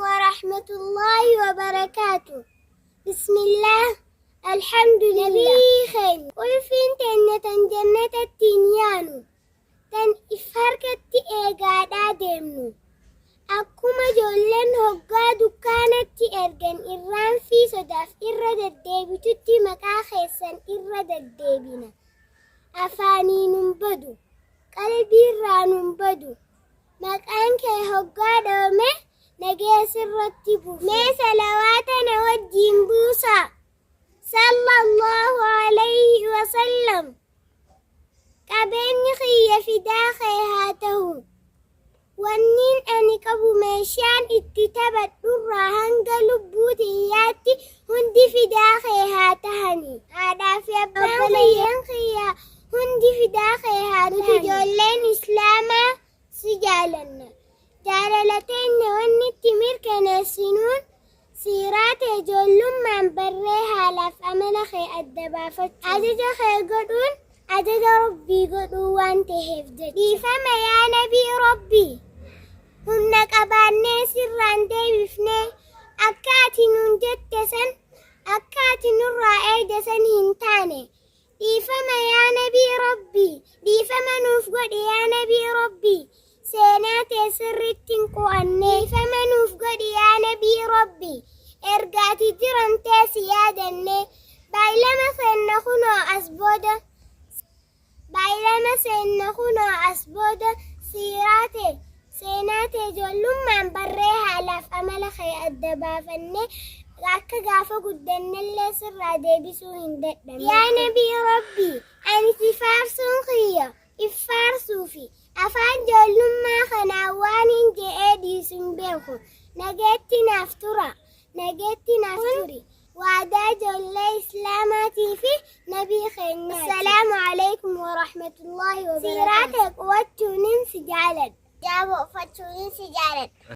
warahmatullaahi wabarakaatu. Bismillaah, alhamdulillah. Nabii keenya ulfiin teenya tan jannatattiin yaanu, tan if harkatti eegaadhaa deemnu. Akkuma ijoolleen hoggaa dukkaanatti ergan irraanfii sodaaf irra deddeebitutti maqaa keessan irra deddeebina. Afaaniin nun badu, qalbiirraa nun badu. Maqaan kee hoggaa dhoome nagaya sirratti buufna. Mee salawaata na wajjiin buusaa. Sallallahu alayhi wa sallam. Qabeenyi kiyya fidaa kee haa tahu. Wanniin ani qabu meeshaan itti taphadhurraa hanga lubbuu tiyyaatti hundi fidaa kee haa tahani. Haadhaa fi abbaan obboleeyyan kiyya hundi fidaa kee haa tahani. Nuti ijoolleen Islaamaa si jaalanna. Jaalala teenya wanni itti mirkaneessinuun Siiraa tee ijoollummaan barree haalaaf amala kee adda baafachuun. Ajaja kee godhuun ajaja Rabbii godhuu waan taheef jecha. Dhiifama yaa Nabii Rabbii! Humna qabaannee sirraan deebifnee akka ati nuun jette san akka ati nurraa eeyde san hin taane. Dhiifama yaa Nabii Rabbii! Dhiifama nuuf godhi yaa Nabii Rabbii! Seenaa tee sirriitti hin qo'annee. Dhiifama nuuf godhi yaa Nabii Rabbii! Erga ati jiramtee si yaadannee. Baay'lama seenna kunoo as booda. Baay'lama seenna kunoo as booda siiraa tee, seenaa tee ijoollummaan barree haalaaf amala kee adda baafannee akka gaafa guddannellee sirraa deebisuu hin dadhabne. Yaa Nabii Rabbii! Ani si faarsuun kiyya if faarsuufi. Afaan ijoollummaa kanaan waanin je'ee dhiisu hin beeku. Nageetti naaf turaa. Nageetti naaf turi. Waadaa ijoollee Islaamaatii fi Nabii keenyaati. Assalaamu Aleykum Warahmatullaahi Wabarakaatuh. Siiraa tee qu'achuunin si jaaladha. Hijaaba uffachuunin si jaaladha.